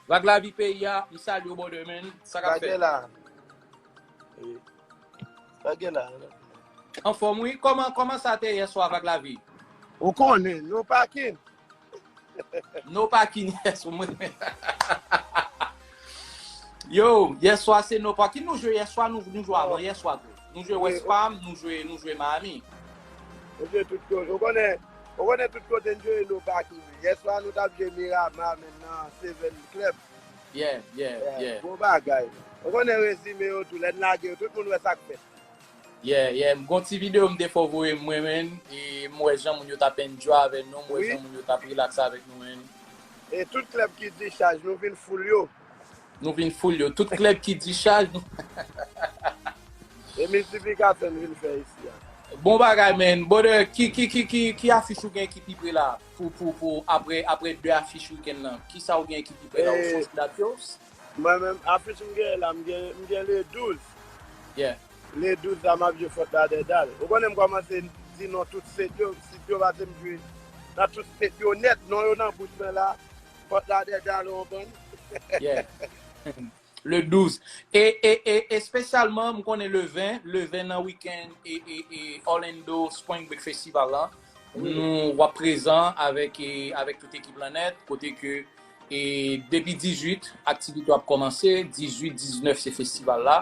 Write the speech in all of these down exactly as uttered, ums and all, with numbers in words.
Vag Lavi peyi a, m salye w, brother, man. Sa k ap fèt? Bagay la. Eh, bagay la. Anfòm, wi. Kòman, kòman sa te yè swa, Vag Lavi? Ou konnen, nou pa kin. No parking, yes, mwen. Yo, yè swa se no parking. Nou jwe yè swa, nou, nou jwe avan yè swa tou. Nou jwe West Palm, nou jwe, nou jwe Miami. Nou jwe tout kote. Ou konnen, ou konnen tout kote n jwe no parking. Yè swa nou t ap jwe Miramar, men nan Seven Club. Yeah, yeah, yeah. Bon bagay. Ou konnen rezime yo tou, lè n lage yo, tout moun wè sa k fèt. Yeah, yeah, m gon ti videyo m te fè w voye m, mwen menm, e m wè jan moun yo t ap enjoy avè nou, m wè jan moun yo t ap relax avèk nou menm. E tout klèb ki discharge, nou vin full yo. Nou vin full yo. Tout klèb ki discharge, nou. E miltiplikasyon n vin fè isi a. Bon bagay, man. Brother, ki, ki, ki, ki, ki afich ou gen ki pi pre la? Pou, pou, pou apre, apre de afich wikenn nan. Kisa ou gen ki pi pre la? Ou sonje dat yo? Mwen menm, afich m gen la, m gen, m gen le douz. Yeah. Le douz la, m ap jwe Fort Lauderdale. Ou konnen m kòmanse di non tout set yo, si yo pa te m jwe nan tout set yo nèt, non yo nan bouch mwen la, Fort Lauderdale, ou konprann? Yeah. Le douz. E, e, e, espesyalman, m konnen le ven, le ven nan wikenn e, e, e Orlando Spring Break Festival la. Nou w ap prezan avèk, e, avèk tout ekip lan nèt, kote ke, e, depi dizuit, aktivite yo ap kòmanse, dizuit, diznèf se festival la.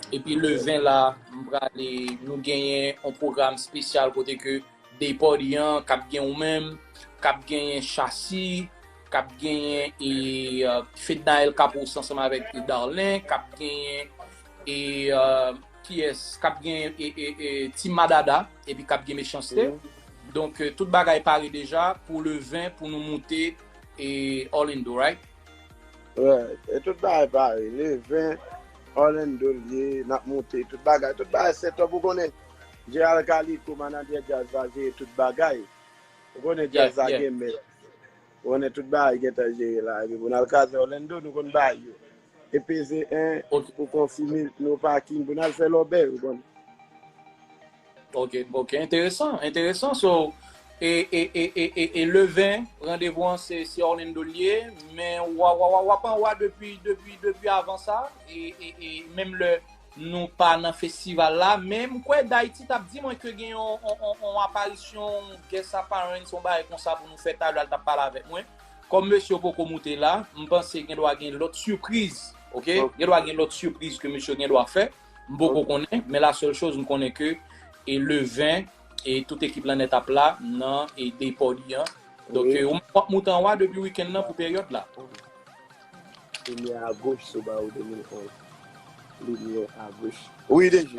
Epi le ven la, m prale, nou genyen yon pwogram espesyal kote ke day party an, k ap gen ou menm, k ap genyen Chasi, k ap genyen, e, e, Fednaelle Capos ansanm avèk, e, Darlin, k ap genyen, e, e, kiyès, k ap genyen, e, e, e, Team Madada, epi k ap gen Mechanste. Donk, e, tout bagay pare deja pou le ven pou nou moute, e, Orlando, right? Right. E tout bagay pare. Le ven, Orlando l ye, n ap moute, tout bagay. Tout bagay set up, ou konnen. Gerald Calico, manadjè djaz la, jere tout bagay. Ou konnen djaz la gen mèt. Ou konnen tout bagay gentan jere la. Epi pou n al kraze Orlando, nou konn bagay yo. E peze en pou konfime no parking, pou n al fè lòbèy, ou konn. Ok, ok, enteresan, enteresan. So, e, e, e, e, e, e le ven, randevou an se, se Orlando l ye, men w a, w a, w a, w ap anwa depi, depi, depi avan sa, e, e, e menm lè nou pa nan festival la, men m kwè Dayti t ap di mwen ke gen yon, yon, yon, yon aparisyon, guest appearance, yon bagay konsa pou nou fè talè a, l t ap pale avèk mwen. Kòm mesye yo poko moute la, m panse gen dwa gen lòt sipriz, ok? Gen dwa gen lòt sipriz ke mesye yo gen dwa fè. M poko konnen, men la sèl choz m konnen ke, e le ven, e tout ekip lan nèt ap la nan, e day party an. Donk, e, w ap moute anwa depi wikenn nan pou peryòd la. Limyè a goch sou ba ou de mil onz. Limyè a goch. Wi, deje.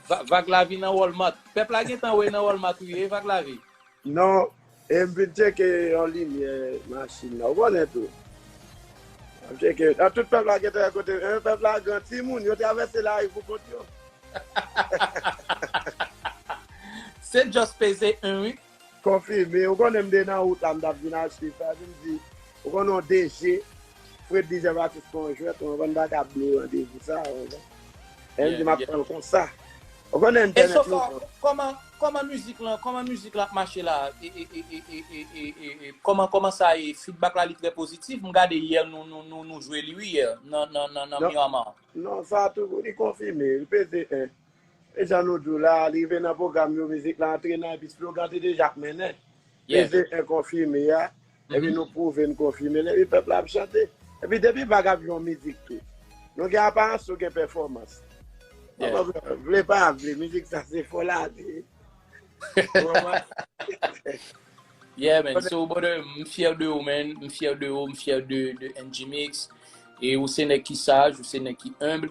Vag, Vag Lavi nan Walmart. Pèp la gentan wè nan Walmart, wi, e Vag Lavi. Non, e m vin tcheke yon limyè machin nan. Ou konnen tou. M ap tcheke. Nan tout pèp la gentan wè kote. E pèp la gran timoun, yo travèse lari pou kont yo. Se just peze en, wi. Konfime. Ou konnen m te nan wout la, m t ap vin achte sa, epi m di, ou konnen yon D J, Freddy Jean Baptiste kon jwèt, ou konprann, m pa ka bliye randevou sa, ou konprann. E m di, m ap pran l konsa. Ou konnen entènèt yo. E so far, kòman, kòman mizik lan, kòman mizik lan ap mache la? E, e, e, kòman, kòman sa ye? Feedback la, li trè pozitif. M gade yè, nou, nou, nou, nou jwe li, wi, yè, nan, nan, nan, nan Miramar. Non, sa tou, li konfime, li peze en. E jan nou di w la, li rive nan pwogram yo, mizik la antre nan, epi slogan te deja ap mennen. Peze en konfime a, epi nou pwouve n konfime l, epi pèp la ap chante. Epi depi Vag ap jwe yon mizik tou, nou gen aparans tou gen pèfòmans. Vle pa vle, mizik sa se fò lage. Yeah, man. So, brother, m fyè de ou, man. M fyè de ou, m fyè de, de N G Mix. E ou se nèg ki saj, ou se nèg ki enb.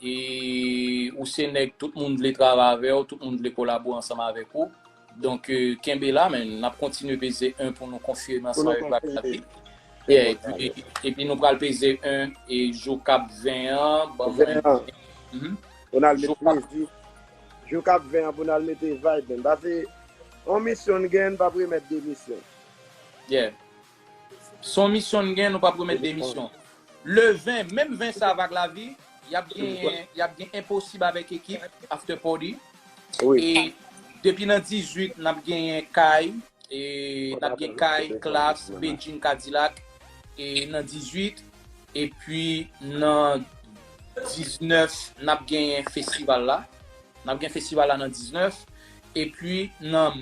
E ou se nèg tout moun vle travay avè w, tout moun vle kolabore ansanm avèk ou. Donk, e, kenbe la, man. N ap kontinye peze en pou nou konfime ansanm avèk Vag Lavi. Yeah, epi, epi nou pral peze en e jou k ap ven an, ban mwen. Pou n al met mizik. Jou k ap ven an pou n al mete vibe, man. Paske yon misyon n gen, n p ap remèt demisyon. Yeah. Se yon misyon n gen, nou p ap remèt demisyon. Le ven, menm ven sa, Vag Lavi, y ap gen, y ap gen Enposib avèk ekip, after party. E depi nan dizuit, n ap genyen Kay, e n ap gen Kay, Klass, Bedjine, Kadilak, e nan dizuit, Epi nan diznèf, n ap genyen festival la. N ap gen festival la nan diznèf. Epi nan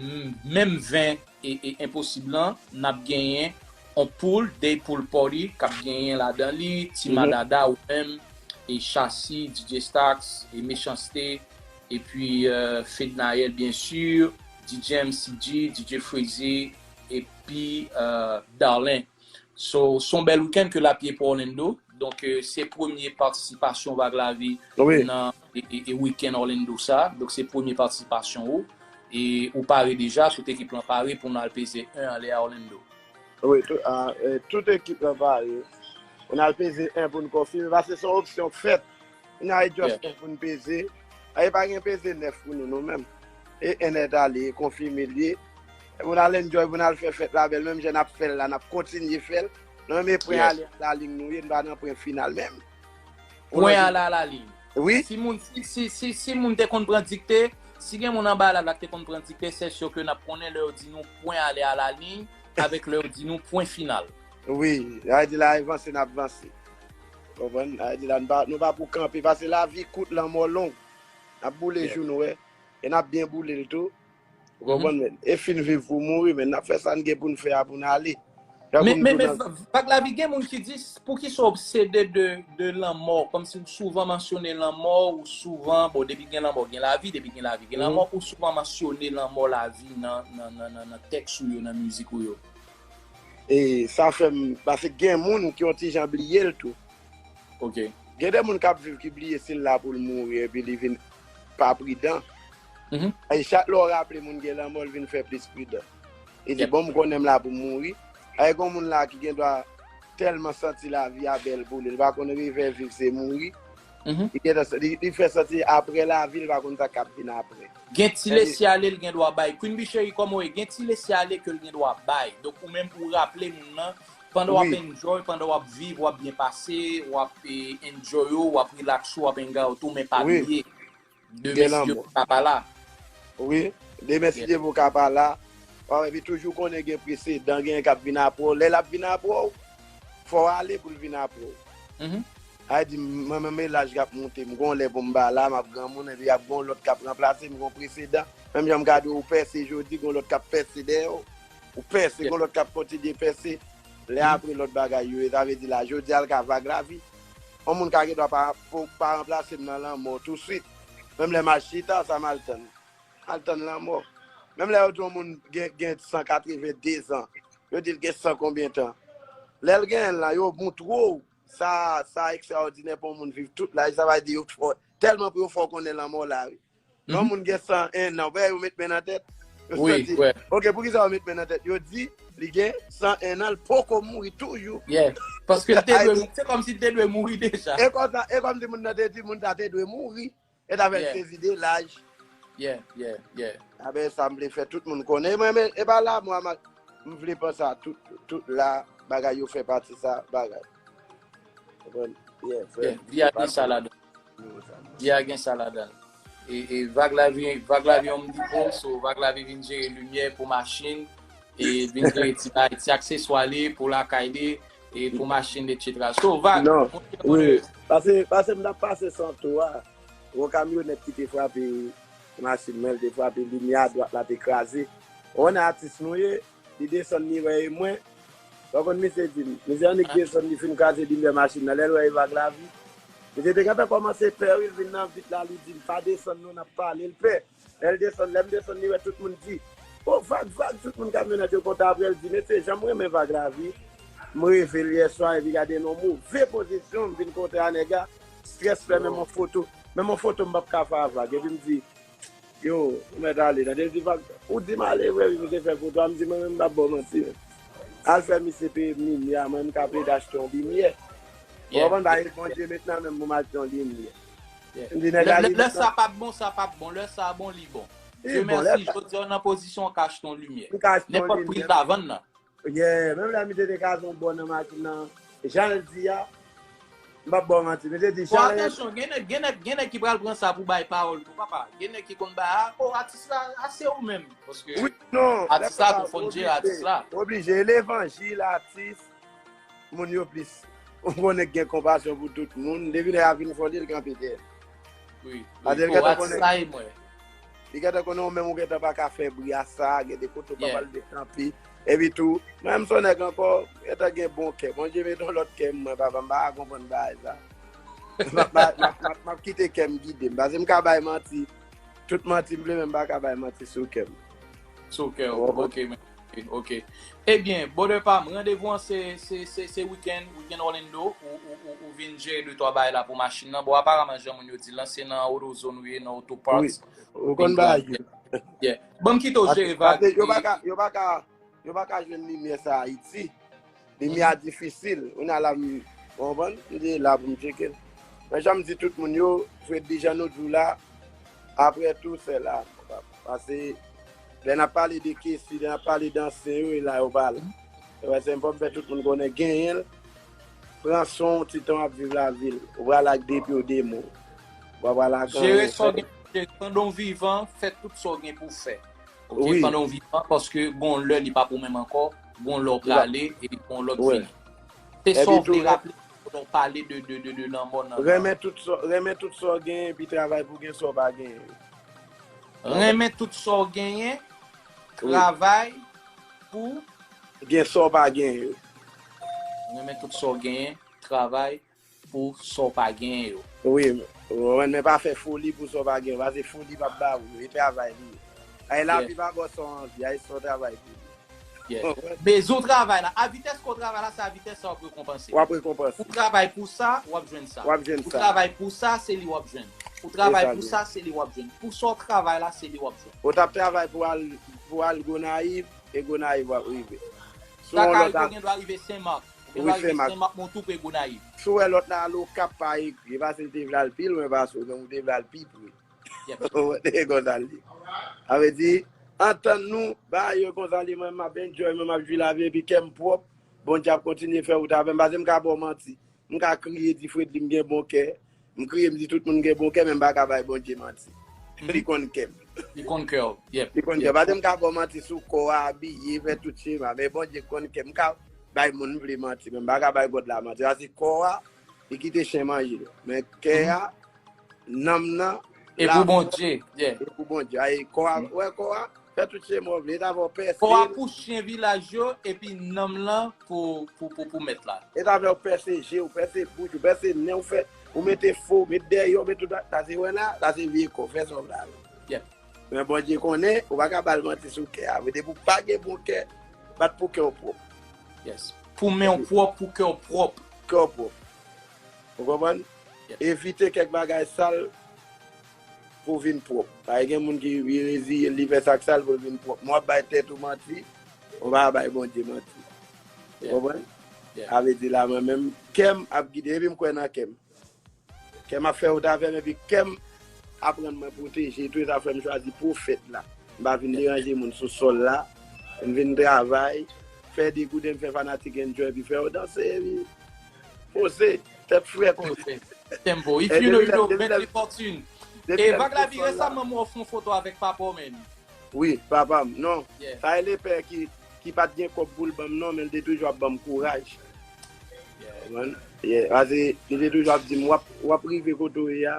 menm ven e, e Enposib lan, n ap genyen on pool, day pool party, k ap genyen ladan li, Ti Madada, ou menm, e Chasi, D J Stax, e Mechanste, epi euh, Fednaelle, byen si, D J M C G, D J Freezy, epi euh, Darlin. So, s on bèl weekend ke l ap ye pou Orlando. Donk, euh, se premye patisipasyon Vag Lavi nan e, e, e weekend Orlando sa. Donk, se premye patisipasyon ou. E ou pare deja, tout ekip lan pare pou n al peze en ale a Orlando. Wi, tout, a, e, tout ekip lan pare. Pou n al peze en pou n konfime, paske se yon opsyon k fèt. N a just en pou n peze. A, e pa gen peze nèf pou nou, nou menm. E en nèt ale, e konfime l ye. E pou n al enjoy, pou n al fè fèt la bèl, menm jan n ap fè l la, n ap kontinye fè l. Nou menm e pwen ale a lalin nou ye, n pa nan pwen final menm. Pwen ale a lalin. Wi. Si moun, si, si, si, si moun te konn pran dikte, si gen moun anba la la ki te konn pran dikte, se si ke n ap konnen lè yo di nou pwen ale a lalin, avèk lè yo di nou pwen final. Wi, sa vle di la e vanse n ap vanse. Konprann? Sa vle di la nou pa, nou pa pou kanpe, paske lavi kout, lanmò long. N ap boule jou nou wè, e n ap byen boule l tou. Ou konprann, men? E fin viv pou mouri, men n ap fè sa n gen pou n fè a pou n ale. Men, men, men, Vag Lavi, gen moun ki di, poukisa w obsede de, de lanmò, kòmsi w souvan mansyone lanmò, ou souvan, bon, depi gen lanmò, gen lavi, depi gen lavi, gen lanmò, ou souvan mansyone lanmò, lavi nan, nan, nan, nan, nan tèks ou yo, nan mizik ou yo? E sa fè m, paske gen moun ki yon ti jan bliye l tou. Ok. Gen de moun k ap viv ki bliye si l la pou l mouri epi li vin pa pridan. Mhm. E chak lè w raple moun gen lanmò, l vin fè plis pridan. Li di, bon, m konnen m la pou m mouri. E gen moun la ki gen dwa tèlman santi lavi a bèl pou li, li pa konn revè viv se mouri. Mhm. Li gentan, li, li fè santi apre lavi, li pa konn sa k ap vin apre. Gen ti lese ale l gen dwa bay. Queen Bee Cherie, kòman w ye? Gen ti lese ale ke l gen dwa bay. Donk, ou menm, ou raple moun nan, pandan w ap enjoy, pandan w ap viv, w ap byen pase, w ap eh, enjoy ou, w ap relax ou, w ap hang out ou, men pa bliye demen si Dye pou ka pa la. Wi, demen si Dye pou ka pa la. Epi toujou konnen gen presedan, gen k ap vin apre w. Lè l ap vin apre w, fò w ale pou l vin apre w. Mhm. Sa vle di, mwen menm e laj k ap monte m, gon lè pou m pa la, m ap granmoun, epi ap gon lòt k ap ranplase m, gon presedan. Menm jan m ka di w, ou pèse jodi, gon lòt k ap pèse dèyè w. Ou pèse, gon lòt k ap kontinye pèse. Lè apre lòt bagay yo ye, sa vle di la, jodi a l ka Vag Lavi. Yon moun ka gen dwa pa, pa, pa ranplase m nan lanmò touswit. Menm lè m al chita, sa m al tann. M al tann lanmò. Menm lè yo di yon moun gen, gen san katreven de zan, yo di l gen san konbyen tan. Lè l genyen l la, yo moutre w sa, sa ekstraòdinè pou yon moun viv tout laj, sa vle di yo fè w, tèlman pou yo fè w konnen lanmò la, wi. Lè yon moun gen san en an, wè, yo met men nan tèt. Yo santi, ok, poukisa yo met men nan tèt? Yo di, li gen san en an, l poko mouri toujou. Yeah. Paske l te dwe, se kòmsi l te dwe mouri deja. E kòmsa, e kòmsi moun nan te di, moun sa te dwe mouri. E t avè l sezi de laj. Yeah, yeah, yeah. Apre sa, m vle fè tout moun konnen. Mwen, men, e pa la, mwen, m vle panse a tout, tout la, bagay yo fè pati sa, bagay. Konprann? Yeah, frè. Yeah, vi a gen sa ladan. Vi a gen sa ladan. E, e Vag Lavi, Vag Lavi yon m di bon, so Vag Lavi vin jere limyè pou machin, e vin jere ti bay, ti akseswa li pou lakay li, e pou machin, et cetera. So, Vag, non, wi. Pase, pase m t ap pase Santo a, yon kamyonèt ki te frape machin mwen, li te frape limyè a, dwat la te kraze. Ou konnen atis nou ye, li desann, li wè e mwen. Ou konn misye di m, misye annik desann, li fin kraze limyè machin nan, lè l wè e Vag Lavi. Misye te gentan kòmanse pè, wi, l vin nan vit la, li di m, pa desann non, n ap pale, l pè. Lè l desann, lè m desann, li wè tout moun di, o, Vag, Vag, tout moun kamyonèt yo kontan, apre l di, mesye, jan m renmen Vag Lavi, m reve l yèswa, epi gade nan move pozisyon, m vin kontre a nèg la, strès fè menm yon foto, menm yon foto m p ap ka fè a Vag, epi m di, yo, ou mèt ale, tande, l di, Vag, ou di m ale vre, wi, misye fè foto a, m di, mwen menm, m p ap ba w manti, men. Al fè misye peye m limyè a, mwen, m ka plede achte yon limyè. Ou konprann, pa e Bondye met nan men m pou m achte yon limyè. Yeah. Lè, lè, lè sa pa t bon, sa pa t bon. Lè sa bon, li bon. Dye mèsi, jodi a w nan pozisyon w ka achte yon limyè. Nenpòt pri l ta vann nan. Yeah, menm lè misye te kraze yon bò nan machin nan, jan l di a, m p ap ba w manti. Misye di, jan l atansyon, gen nèg, gen nèg, gen nèg ki pral pran sa pou bay pawòl tou, papa. Gen nèg ki konn bay, a, o, atis la, a se ou menm. Paske atis la tou fò n jere atis la. Oblije, levanjil, atis, moun yo plis Ou konnen gen konpasyon pou tout moun. Depi lè y a vin fò li, l kanpe dèyè. Wi, wi. Paske l gentan konnen. Li gentan konnen ou menm ou gentan pa ka fè bri a sa, gen de kote ou pa pral de kanpe. Epi tou, mwen menm se yon nèg ankò, gentan gen bon kè. Bondye mete yon lòt kè mwen, papa, m pa ka konprann bagay sa. M ap kite kè m gide m. Paske m ka bay manti, tout manti m vle, men m pa ka bay manti sou kè m. Sou kè w, ok, men. Ok. Ebyen, brother pa m, randevou an se, se, se, se wikenn, wikenn Orlando, ou, ou, ou, ou vin jere de twa bagay la pou machin nan. Bon, aparaman, jan moun yo di l lan, se nan AutoZone ou ye, nan Auto Parts. Wi, ou konn bagay yo. Yeah. Ban m kite w jere bagay. Yo pa ka, yo pa ka, yo pa ka jwenn limyè sa Ayiti. Limyè a difisil. Ou nan la, m konprann, m te la pou m tcheke l. Men jan m di tout moun yo, Fredly, jan nou di w la, apre tou, se la. Paske lè n ap pale de kesi, lè n ap pale de ansyen yo, e la yo pa la. Se vre, se enpòtan fè tout moun konnen genyen l. Pran swen w, ti tan w ap viv lavi l. Ou pral ak de pye w de men w. Ou pa pral ak anyen. Jere sa w gen pou jere. Pandan w vivan, fè tout sa w gen pou w fè. Ok, pandan w vivan, paske gon lè li pa pou menm ankò, gon lè w prale, e gon lè w vini. Se sa w vle raple lè w pale de, de, de, de lanmò nan. Renmen tout sa, renmen tout sa w genyen, epi travay pou gen sa w pa genyen. Renmen tout sa w genyen, travay pou. Gen sa w pa genyen. Renmen tout sa w genyen, travay pou sa w pa genyen yo. Wi, men pa fè foli pou sa w pa genyen, paske foli p ap ba ou yo, e travay li ye. Ay lavi pa ba w sa w anvi, ay sa w travay pou li. Yeah. Men jan w travay la, a vitès ke w travay la, se a vitès sa w ap rekonpanse. W ap rekonpanse. Ou travay pou sa, w ap jwenn sa. W ap jwenn sa. Ou travay pou sa, se li w ap jwenn. Ou travay pou sa, se li w ap jwenn. Pou sa w travay la, se li w ap jwenn. Ou t ap travay pou al, pou al Gonayiv, e Gonayiv w ap rive. Sa ka rive, ou gen dwa rive Senmak. Ou gen dwa rive Senmak, men w tou pre Gonayiv. Si w wè lòt la al Okap pa egri, e pa si l te vle al pi lwen pase w, men ou te vle al pi pre. Ou wè, e konsa l ye. Sa vle di, antann nou, bagay yo konsa l ye, mwen, m ap enjoy, mwen, m ap jwi lavi, epi kè m pwòp, Bondye ap kontinye fè wout avè m, paske m ka ba w manti. M ka kriye, di Fredly m gen bon kè, m kriye, m di tout moun m gen bon kè, men m pa ka bay Bondye manti. Li konn kè m. Li konn kè w, yep. Li konn kè m. Paske m ka ba w manti sou kò a, abiye, fè tout chema, men Bondye konn kè m. M ka bay moun m vle manti, men m pa ka bay God la manti. Paske kò a, li kite chen manje l. Men kè a, nanm nan, e pou Bondye, yeah. E pou Bondye. Ay, kò a, wè kò a, fè tout chema w vle, e ta fè w pèse. Kò a pou chen vilaj yo, epi nanm lan pou, pou, pou, pou mèt la. E ta fè w pèse je w, pèse bouch ou, pèse nen w, fè, ou mete fo, met dèyè w, met tout, sa se wè la, sa se vye kò, fè sa w vle avè l. Yep. Men Bondye konnen, ou pa ka ba l manti sou kè a. Depi w pa gen bon kè, bat pou kè w pwòp. Yes. Pou men w pwòp, pou kè w pwòp. Kè w pwòp. Ou konprann? Evite kèk bagay sal pou w vin pwòp. Paske gen moun ki reziye l, li fè sa k sal pou l vin pwòp. Men w ap bay tèt ou manti, ou pa bay Bondye manti. Ou konprann? Sa vle di la, mwen menm, kè m ap gide, epi m kwè nan kè m. Kè m ap fè wout avè m, epi kè m aprann mwen pwoteje tou, e sa fè m chwazi pwofèt la. M pa vin deranje moun sou sòl la. M vin travay, fè degouden, fè fanatik enjoy, epi fè yo danse, epi poze, tèt frèt. Poze. Tempo. If you know, you know, Bentley Fortune. E Vag Lavi, resaman m wè w fè yon foto avèk papa w, men. Wi, papa m. Non. Sa e lepè ki, ki pa t gen kòb pou l ban m, non, men l te toujou ap ban m kouraj. Ou konprann? Yeah. Paske li te toujou ap di m, w ap, w ap rive kote w ye a,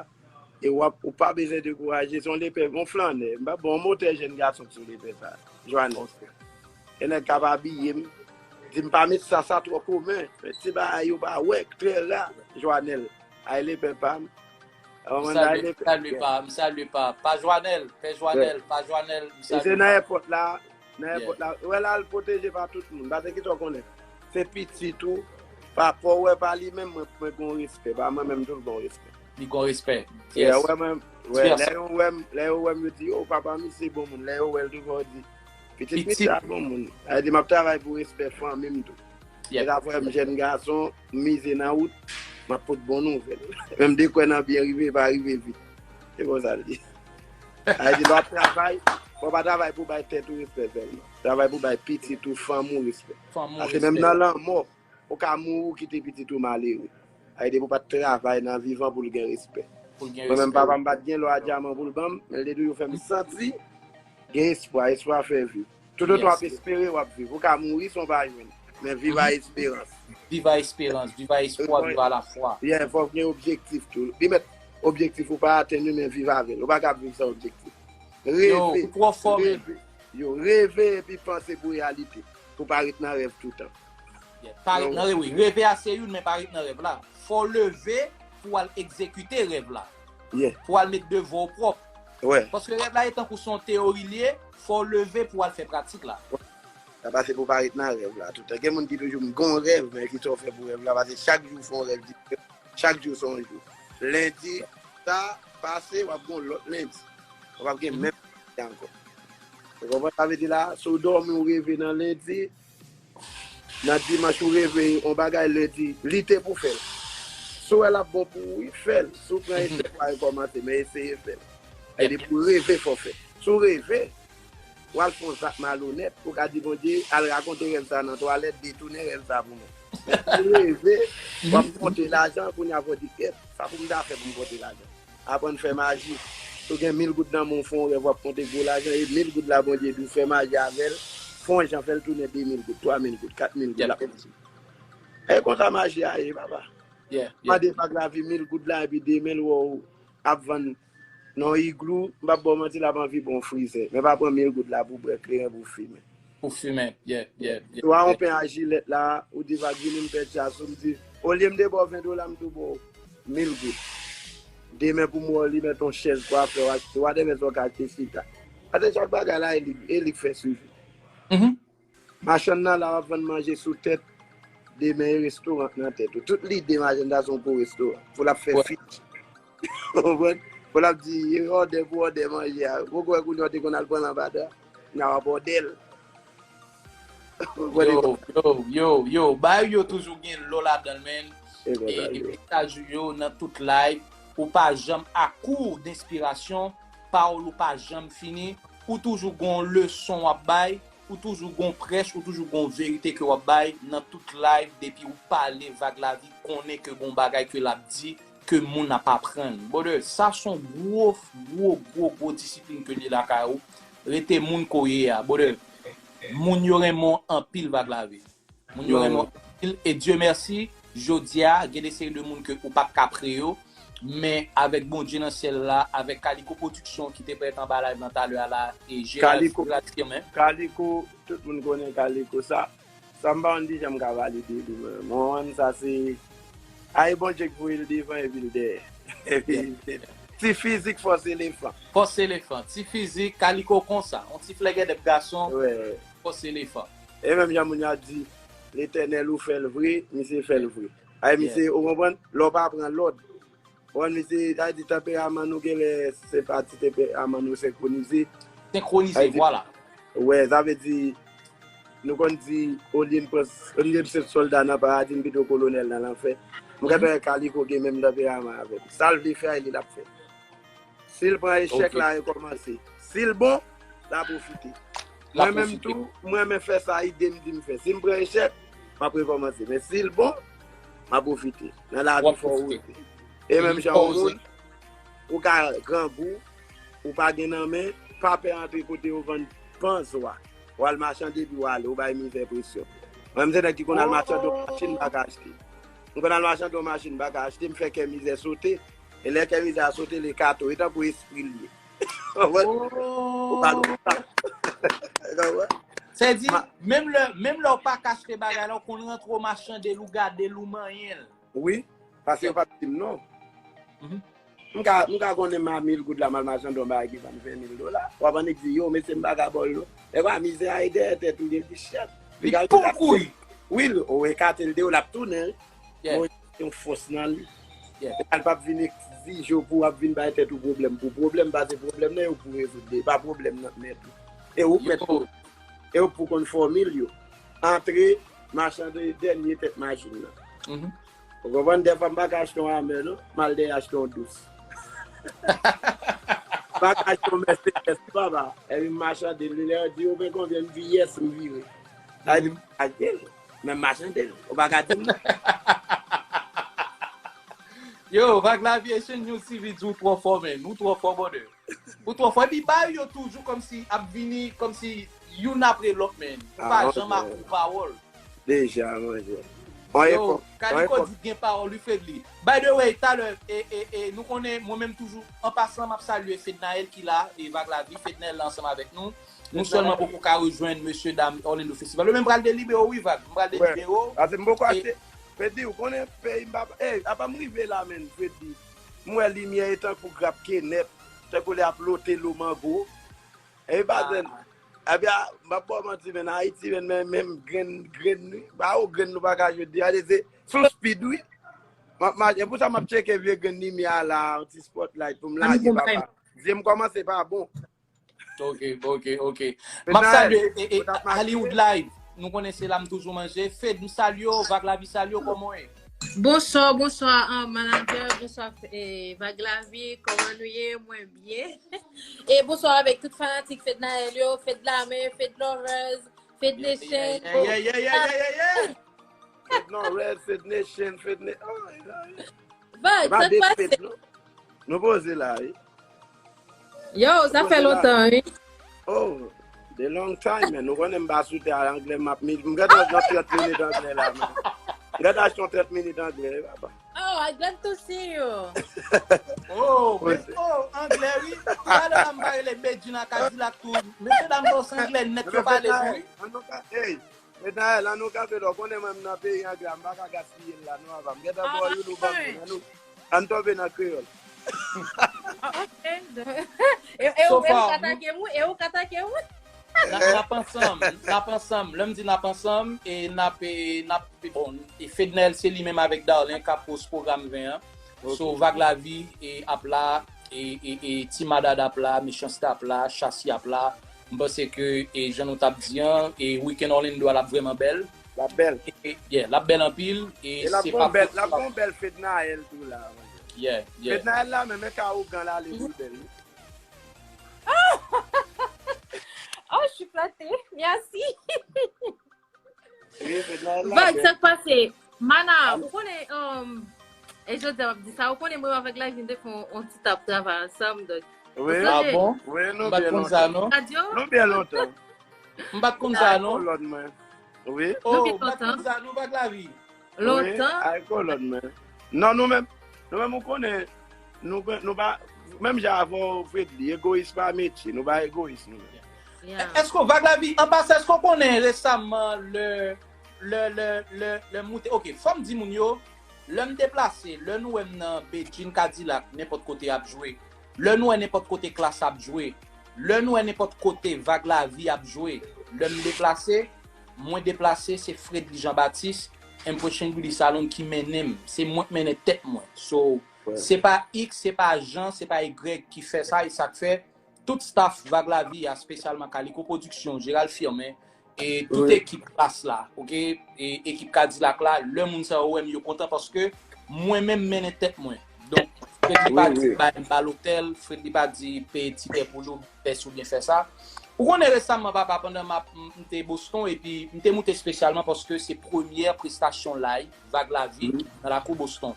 e w ap, ou pa bezwen dekouraje, se yon lepè, yon flannè. M pa bon, yon motè jèn gason ki sou lepè sa, Joanel. E nèg k ap abiye m, di m pa met sa, sa twò komen. Men ti bagay yo pa wè, trè ra, Joanel. Ay lepè pa m. M salye, m salye pa, m salye pa. Pa Joanel, pè Joanel, pa Joanel, m salye pa. E se nan èpòt la, nan èpòt la. Wè la, l pwoteje pa tout moun. Paske kisa w konnen? Se pitit ou, papa w wè pa li menm, mwen, mwen gen yon respè. Pa mwen menm tou, l gen yon respè. Li gen yon respè. Yes. Wè mwen, wè, lè yo wè m, lè yo wè m, yo di, yo, papa misye bon moun. Lè yo wè l tou, yo di, pitit misye a bon moun. Sa vle di, m ap travay pou respè fanmi m tou. Yep. E sa fè m jèn gason, m mize nan wout, m ap pote bon nouvèl. Menm de kwè nan byen rive, pa rive vit. Se konsa l ye. Sa vle di, lè w ap travay, fò w pa travay pou bay tèt ou respè sèlman. Travay pou bay pitit ou, fanmi w respè. Paske menm nan lanmò, ou ka mouri, ou kite pitit ou malere. Sa vle di, pou pa t travay nan vivan pou l gen respè. Mwen menm, papa m pa t gen lò a dyaman pou l ban m, men l te toujou fè m santi gen espwa, espwa fè viv. Toutotan w ap espere, w ap viv. Ou ka mouri san w pa jwenn. Men viv a esperans. Viv a esperans, viv a espwa, viv a lafwa. Yeah, fòk gen objektif tou. Li mèt objektif ou pa atenn li, men viv avè l. Ou pa ka viv san objektif. Yo, ou twò fò, men. Yo, reve epi panse pou reyalite. Pou pa ret nan rèv toutan. Pa ret nan rèv, wi. Reve a se youn, men pa ret nan rèv la. Fò w leve pou w al egzekite rèv la. Pou w al met devwa w pwòp. Paske rèv la e tankou se yon teyori l ye, fò w leve pou w al fè pratik la. Sa pase pou pa ret nan rèv la. Toutan gen moun ki toujou m gon rèv, men ki sa w fè pou rèv la. Pase chak jou w fè yon rèv diferan. Chak jou se yon jou. Lendi, sa pase, w ap gon lòt lendi. W ap gen menm lendi ankò. Ou konprann sa vle di la? Si w dòmi, w reve nan lendi, nan dimanch ou reve yon bagay, lendi, lite pou fè l. Si w wè l ap bon pou ou, wi, fè l. Si w pran echèk la, rekòmanse, men eseye fè l. E depi w reve, fò fè. Si w reve, w al fè yon zak malonèt, ou ka di Bondye, al rakonte rèv sa nan twalèt, detounen rèv sa pou mwen. Men si w reve, w ap konte lajan, kounye a fò w di, kèt, sa pou m ta fè pou m konte lajan? Aprann fè maji. Si w gen mil goud nan men w, fè yon rèv, w ap konte gwo lajan, e mil goud la Bondye di w fè maji avè l, fè yon jan fè l tounen de mil goud, twa mil goud, kat mil goud, l ap maji. E konsa maji a ye, papa. Mande vag lavi mil goud la, epi demen l wè w ap vann nan yon igloo, m p ap ba w manti, l ap anvi ba w yon frizè. Men pa pran mil goud la pou w bwè kleren, pou w fimen. Pou fimen, yeah, yeah, yeah. Swa yon pen a jilèt la, ou di vag vini m pèdi a sou, m di, olye m te ba w ven dola, m tou ba w mil goud. Demen pou m wè w li mèt yon chèz kwafè w achte, whatever sa w ka achte chita. Pase chak bagay la, e li, e li k fè swivi. Machann nan la w ap vann manje sou tèt, demen e restoran k nan tèt ou. Tout lide machann sa se yon gwo restoran. Pou l ap fè fich. Ou konprann? Pou l ap di, e òdè pou òdè manje a. Ou kwè kounye a w te konn al pran l anba dan? Nan w ap òdè l. Yo, yo, yo, yo, bagay yo toujou gen lò ladan l, men. E mesaj ou yo nan tout live, ou pa janm akou denspirasyon, pawòl ou pa janm fini, ou toujou gon leson w ap bay, ou toujou gon prèch, ou toujou gon verite ke w ap bay nan tout live, depi ou pale vag lavi, konnen ke gon bagay ke l ap di, ke moun ap aprann. Brother, sa se yon gwo, gwo, gwo, gwo disiplin ke li lakay ou. Rete moun ke w ye a, brother. Moun yo renmen w anpil vag lavi. Moun yo renmen w anpil. E Dye mèsi, jodi a, gen de seri de moun ke ou pa t ka pre yo. Men avèk Bondye nan syèl la, avèk Kaliko Production ki te prèt anba live nan talè a la, e Gerard Firmin. Kaliko, tout moun konnen Kaliko sa. Sa m pa konn kijan m ka valide li, men mwen, sa se, a e Bondye k voye l devan epi l dèyè. Epi, ti fizik fòs elefan. Fòs elefan, ti fizik, Kaliko konsa, yon ti flègèdèp gason, fòs elefan. E menm jan moun yo ap di, Letènèl ou fè l vre, misye fè l vre. A e misye, ou konprann, lè w pa pran lòd, Bon, misye, sa vle di tanperaman nou genlè se pa ti tanperaman nou senkwonize. Senkwonize, vwala. Wè, sa vle di, nou konn di, olye n pran, olye n se sòlda nan paradi, n pito kolonèl nan lanfè. M gentan wè Kaliko gen menm tanperaman avè m. Sa l vle fè a, e li l ap fè. Si l pran echèk, l a rekòmanse. Si l bon, l a pwofite. Mwen menm tou, mwen renmen fè sa ide m di m fè. Si m pran echèk, m ap rekòmanse. Men si l bon, m ap pwofite. Nan lavi fò w oze. E menm jan yon moun, ou ka grangou, ou pa gen nan men, pa pè antre kote yo vann panzwa. W al machande epi w ale, ou bay mizè presyon. Mwen menm se nèg ki konn al machande yon machin m pa ka achte. M konn al machande yon machin m pa ka achte, m fè kè mizè sote. E lè kè mizè a sote, li kato, e tankou espri l ye. Ou pa konprann? Sa vle di, menm lè, menm lè w pa ka achte bagay la, w konn rantre w machande l, ou gade l, ou manyen l. Wi, paske yo p ap di m non. M ka, m ka konnen m a mil goud la, m al machande yon bagay ki vann ven mil dola. W ap annik di, yo, mesye, m pa ka ba w l non. E pa mizè a e dèyè tèt ou, li di, chèf. Li pral pou kouri. Wi, ou ekate l de ou, l ap tounen. Yon fòs nan li. Ou pa l p ap vin egzije w pou w ap vin bay tèt ou pwoblèm pou pwoblèm, pase pwoblèm nan e ou pou rezoud li, e pa pwoblèm nan k mèt ou. E ou k mèt pwoblèm. E ou pou konn fòmil yo. Antre, machande dènye tèt machin nan. Ou konprann, dèfwa m pa ka achte yon Hummer non, m al dèyè achte yon dous. M pa ka achte yon Mercedes, papa. Epi m machande l, lè yo di, ou gen konbyen, m di, yes, m vire. Sa vle di m achte l. Men m machande l. Ou pa ka di m non. Yo, Vag Lavi e Shennews T V di w twò fò, men. Ou twò fò, brother. Ou twò fò. Epi bagay yo toujou kòmsi ap vini, kòmsi youn apre lòt, men. Ou pa janm akou pawòl. Deja, manje. On Yo, epòk, on Kaliko epòk. Di gen pawòl, wi, Fredly. By the way, talè, e, e, e, nou konnen, mwen menm toujou, an pasan, m ap salye Fednaelle ki la, e Vag Lavi, Fednaelle la ansanm avèk nou. Nou sèlman poko ka rejwenn mesye dam Orlando Festival. Yo menm pral delibere w, wi, Vag. M pral delibere w. Paske m poko achte. Fredly, ou konnen peyi m pa. Ey, apa m rive la, menm, Fredly? M wè limyè e tankou grap kenèp, tankou lè ap lote lo mango. E pa zen. Ebyen, m ap ba w manti, men Ayiti, men, men, menm grenn, grenn, wi. Ba ou grenn nou pa ka jodi. Gade, se sou speed, wi. M ap mache, e pou sa m ap tcheke vye grenn limyè a la, yon ti spotlight pou m lage, papa. Zye m kòmanse pa bon. Ok, ok, ok. M ap salye e, e, Hollywood Live. Nou konnen se la m toujou manje. Fed, m salye w, Vag Lavi salye w, kòman w ye? Bonswa, bonswa, uh, manager, bonswa, eh, Vag Lavi, kòman nou ye? Mwen byen. E bonswa avèk tout fanatik Fed Naël yo, Fed Lame, Fed Lovers, Fed Nation. Yeah, yeah, yeah, yeah, yeah, yeah, yeah. Fed Lovers, Fed Nation, Fed Nation. Oh, yeah, yeah. Vag, sa k pase? Nou poze la, wi. Yo, sa fè lontan, wi. Oh, the long time, man. Nou konnen m pa sou tè a anglè, m ap mi, m gade nan trant minit anglè la, man. M gade achte yon trant minit anglè, wi, papa. Oh, I glad to see you. Oh, men, oh, anglè, wi. Talè la m pa rele Bedjine ak Kadilak tou. Mesye dam sa se anglè nèt yo pale tou, wi. An nou ka, hey, Medayè, la nou ka fè lò, konnen mwen m nan peyi anglè a, m pa ka gaspiye l la non, apa m gentan ba w youn ou ban m youn, ann tonbe nan kreyòl. Ok, e ou k atake m wi, e ou k atake m wi. N ap ansanm, n ap ansanm. Lè m di n ap ansanm, e n ap, e n ap, bon, e Fednaelle se li menm avèk Darlin k ap host pwogram ven an. So, Vag Lavi e ap la, e, e, e Ti Madad ap la, Mechanste ap la, Chasi ap la. M panse ke, e jan nou t ap di an, e Weekend Orlando a l ap vrèman bèl. L ap bèl. E, e, yeah, l ap bèl anpil. E l ap se gon pa bèl, l ap gon bèl Fednaelle tou la. Yeah, yeah. Fednaelle la menm, e ka ougan l ale pou l bèl wi. Oh, je suis flattée. Merci. Vag, sa k pase? Mana, ou konnen, um, e jodi a m ap di sa, ou konnen mwen avèk Lavin te fè yon ti tap travay ansanm, donk. Wi, ah bon? Wi, nou byen lontan. Nou byen lontan. M pa t konn sa non. Ay kolòn mwen. Wi. Oh, m pa t konn sa non, Vag Lavi. Lontan. Ay kolòn mwen. Non, nou menm, nou menm ou konnen, nou, nou pa, menm jan avè w, Fredly, egoyis pa metye, nou pa egoyis nou menm. Èske w, Vag Lavi, an pasan, èske w konnen resaman lè, lè, lè, lè, lè m moute, ok, fò m di moun yo, lè m deplase, lè nou wè m nan Bedjine Kadilak, nenpòt kote y ap jwe, lè nou wè nenpòt kote Klass ap jwe, lè nou wè nenpòt kote Vag Lavi ap jwe, lè m deplase, mwen deplase, se Fredly Jean Baptiste, Impression Beauty Salon ki mennen m. Se mwen k mennen tèt mwen. So, se pa X, se pa Jean, se pa Y ki fè sa, e sa k fè tout staff Vag Lavi a, espesyalman Kaliko Production, Gérald Firmin, e tout ekip Klass la, ok? E ekip Kadilak la, lè moun sa yo wè m, yo kontan paske mwen menm mennen tèt mwen. Donk, Fredly pa di bay m ba lotèl, Fredly pa di peye tikè pou nou, fè si oubyen fè sa. Ou konnen resaman, papa, pandan m ap, m, m te Boston, epi m te moute espesyalman paske se premyè prestasyon live Vag Lavi nan lakou Boston.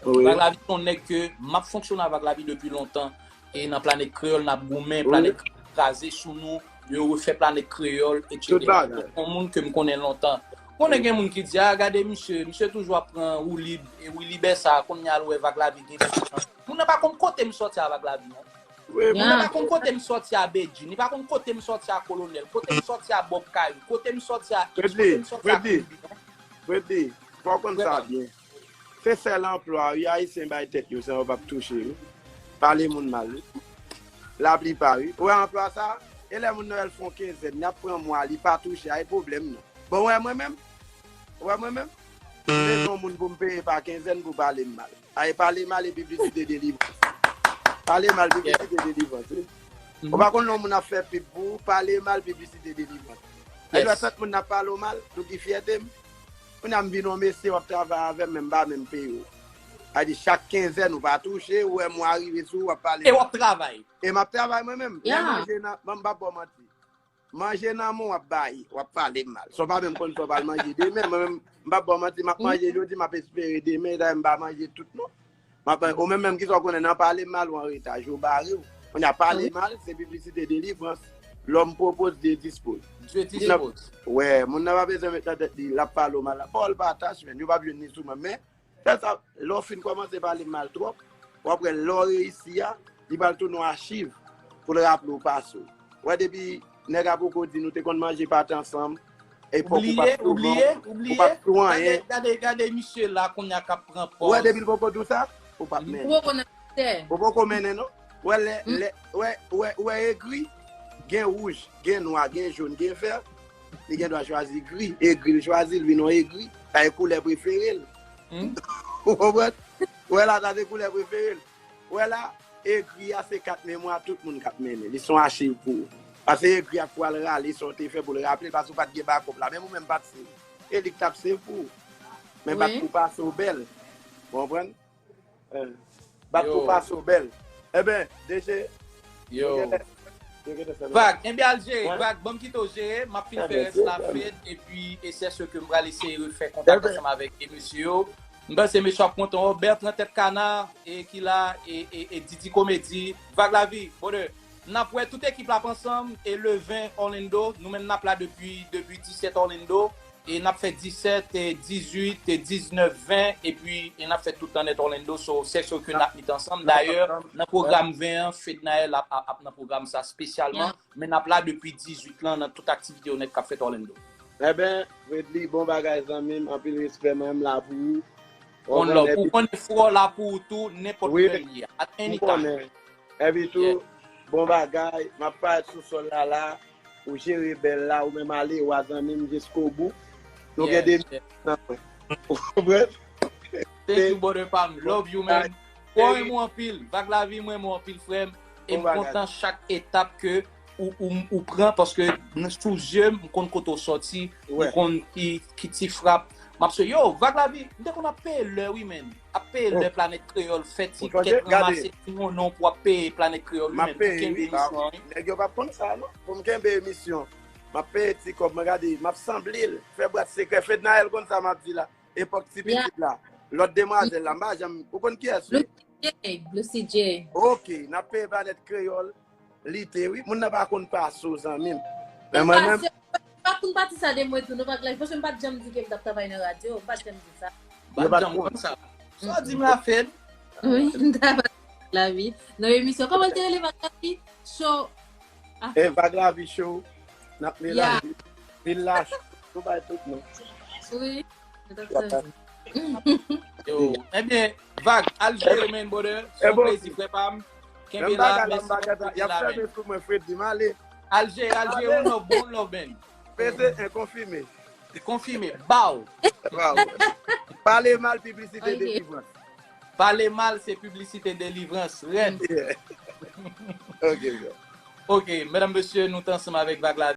Vag Lavi se yon nèg ke m ap fonksyone avèk Vag Lavi depi lontan. E nan Planèt Kreyòl, n ap goumen, Planèt Kreyòl kraze sou nou, yo refè Planèt Kreyòl, etsetera. Donk, se yon moun ke m konnen lontan. Konnen gen moun ki di, a, gade misye, misye toujou ap pran woulib, e woulibè sa, kounye a l wè Vag Lavi gen sou. Moun nan pa konn kote m sòti a Vag Lavi, non. Moun nan pa konn kote m sòti a Bedjine, li pa konn kote m sòti a Kolonèl, kote m sòti a Bob Kari, kote m sòti a X, kote m sòti a Kobe, non. Fredly, fò w konn sa byen. Se sèl anplwa wi Ayisyen bay tèt yo san yo p ap touche wi. Pale moun mal wi. Laplipa wi. Ou wè anplwa sa, e lè moun nan wè l fè yon kenzèn, y ap pran mwa, li pa touche, a e pwoblèm nan. Bon, ou wè mwen menm? Ou wè mwen menm? M bezwen yon moun pou m peye pa kenzèn pou pale m mal. A e pale mal e piblisite delivrans. Pale mal, piblisite delivrans wi. Ou pa konn lè yon moun ap fè pib pou ou, pale mal, piblisite delivrans. Lè w wè tant moun ap pale w mal, nou ki fyète m. Kounye a m vin yon mesye, w ap travay avè m, men m pa menm peye w. Sa di chak kenzèn ou pa touche, ou wè mwa rive sou ou, w ap pale mal. E w ap travay. E m ap travay mwen menm. Lè manje nan, m p ap ba w manti. Manje nan men w ap bay, w ap pale m mal. Sa w pa menm konn sa w pral manje demen, mwen menm, m p ap ba w manti, m ap manje jodi, m ap espere demen, dayè m pa manje tout non. M ap, ou menm menm kisa w konnen nan pale mal ou anreta, je w bare w. Kounye a pale mal, se piblisite delivrans. L'homme propose, Dieu dispose. Dieu dispose. Wè, moun nan pa bezwen met nan tèt li, l ap pale w mal. Pawòl pa atache, men yo p ap jwenn li sou mwen. Men, sèl sa, lè w fin kòmanse pale m mal twòp, w ap wè lè w reyisi a, li pral tounen yon achiv pou l raple w pase w. Wè, depi nèg la poko di nou te konn manje pate ansanm, epòk ou p ap souvan, ou p ap sou anyen. Gade, gade misye la kounye a k ap pran pòz. Wè, depi l poko di w sa, ou p ap mennen. Ou poko mennen, non. Wè, lè, lè, wè, wè, wè, egri, gen wouj, gen nwa, gen jòn, gen vè, li gen dwa chwazi gri. Egri, l chwazi, l vin yon egri. Sa e koulè prefere l. Ou konprann? Wè la, sa se koulè prefere l. Wè la, egri a se kat memwa tout moun k ap mennen. Li se yon achiv pou ou. Paske egri a pral rale sa w te fè pou l raple l, paske ou pa t gen bakòp la. Menm ou menm pa t save. E li k t ap save pou ou. Men bat pou pase w bèl. Ou konprann? Bat pou pase w bèl. Enben, D J. Yo. Vag, enben al jere. Vag, ban m kite w jere. M ap fin fè rès la fed. Epi, e sè sè ke m pral eseye refè kontak ansanm avèk e mesye yo. M panse mesye ap kontan. Bertrand Tèt Kana e ki la e, e, e Didi Komedi. Vag Lavi, brother. N ap wè tout ekip la ap ansanm e le ven Orlando. Nou menm n ap la depi, depi disèt Orlando. E n ap fè disèt, e dizuit, e diznèf, ven, epi e n ap fè tout tan nèt Orlando. So, sè sè ke n ap met ansanm. Dayè, nan pwogram ven an, Fednaelle ap, ap, ap nan pwogram sa espesyalman. Men n ap la depi dizuit lan nan tout aktivite yo nèt k ap fèt Orlando. Enben, Fredly, bon bagay zanmi m, anpil respè, mwen m la pou ou. One love. Ou konnen frè w la pou ou tou, nenpòt lè l ye a. At any time. Epi tou, bon bagay, m ap parèt sou sòl la la, ou jere bèl la, ou menm ale, wa zanmi m jiskobou. Nou gen de minit nan mwen. Ou konprann? Thank you, brother pa m. Love you, man. Mwen renmen w anpil. Vag Lavi, mwen renmen w anpil, frè m. E m kontan chak etap ke ou, ou, ou pran, paske sou zye m, m konn kote w sòti, m konn ki, ki ti frap. M ap sou, yo, Vag Lavi, m te konn ap peye lè, wi, men. Ap peye lè Planèt Kreyòl fè ti kèk ranmase ti monnen pou ap peye Planèt Kreyòl, wi, men. Pou kenbe emisyon, wi. Nèg yo p ap konn sa, non. Pou m kenbe emisyon, m ap peye ti kòb, mwen gade, m ap sanble l, fè bwat sekrè. Fednaelle konn sa m ap di la. Epòk ti pitit la. Lòt demwazèl la, m pa janm, ou konn kiyès, wi? Blue C J. Ok, n ap peye Planèt Kreyòl. Li te, wi. Moun nan pa konn pase w, zanmi m. Men mwen menm. Pa konn pati sa de mwen tou, non, Vag Lavi. Paske m pa t janm di ke m t ap travay nan radyo. M pa t janm di sa. M pa t janm konn sa. Sa w di m la, Fed? Wi, m t ap Vag Lavi. Nan emisyon, kòman l te rele, Vag Lavi? Show. E Vag Lavi Show. N ap melaje. Vin la, nou bay tout non. Wi. Yo, ebyen, Vag, al jere, man, brother. Se yon plezi, frè pa m. Kenbe la, mèsi pou kote la, man. Y ap fèmen sou mwen, Freddy, m ale. Al jere, al jere, one love, one love, man. Peze en, konfime. Konfime, baw. Baw. Pale mal, piblisite delivrans. Pale mal, se piblisite delivrans. Rèd. Ok, bro. Ok, medam, mesye, nou t ansanm avèk Vag la.